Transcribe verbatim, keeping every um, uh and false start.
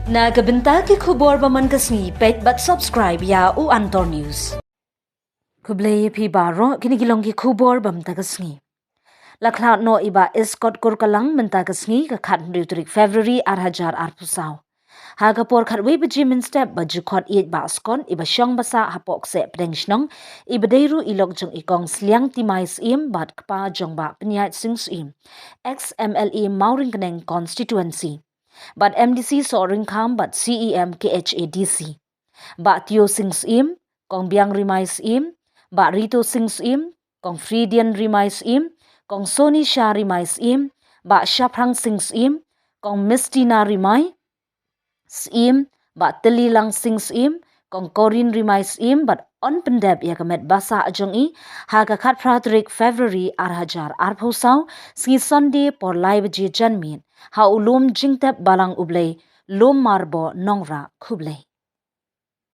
Na ka bynta ki khubor ba man ka sngi, peit bad subscribe ïa u Antor News. Khublei ïa phi baroh, kine ki long ki khubor ba mynta ka sngi. La khlad noh i Bah Scott Kurkalang mynta ka sngi, ka khathynriew tarik February ar hajar arphew saw. Ha ka por khatwei baje mynstep, ba ju khot ïeit Bah Scott, iba shong ba sah hapoh kseh pdeng shnong, iba dei ruh i lok jong i Kong Sliang Timai Syiem bad kpa jong Bah Pynïaid Sing Syiem, ex M L A Mawryngkneng constituency, bad M D C Sohryngkham bad C E M K H A D C, Bah Tio Sing Syiem, Kong Biang Rimai Syiem, Bah Rito Sing Syiem, Kong Fridian Rimai Syiem, Kong Soni Shah Rimai Syiem, Bah Shaphrang Sing Syiem, Kong Mistina Rimai Syiem, Bah Telilang Sing Syiem, Kong Corin Rimai Syiem, bad yn pyndep ïa ka met ba sah jong i ha ka khatphra tarik February ar hajar arphew saw, sngi Sunday, por lai baje janmiet, ha u lum jingtep Balang U Blei, Lum Marbo, Nongrah. Khublei.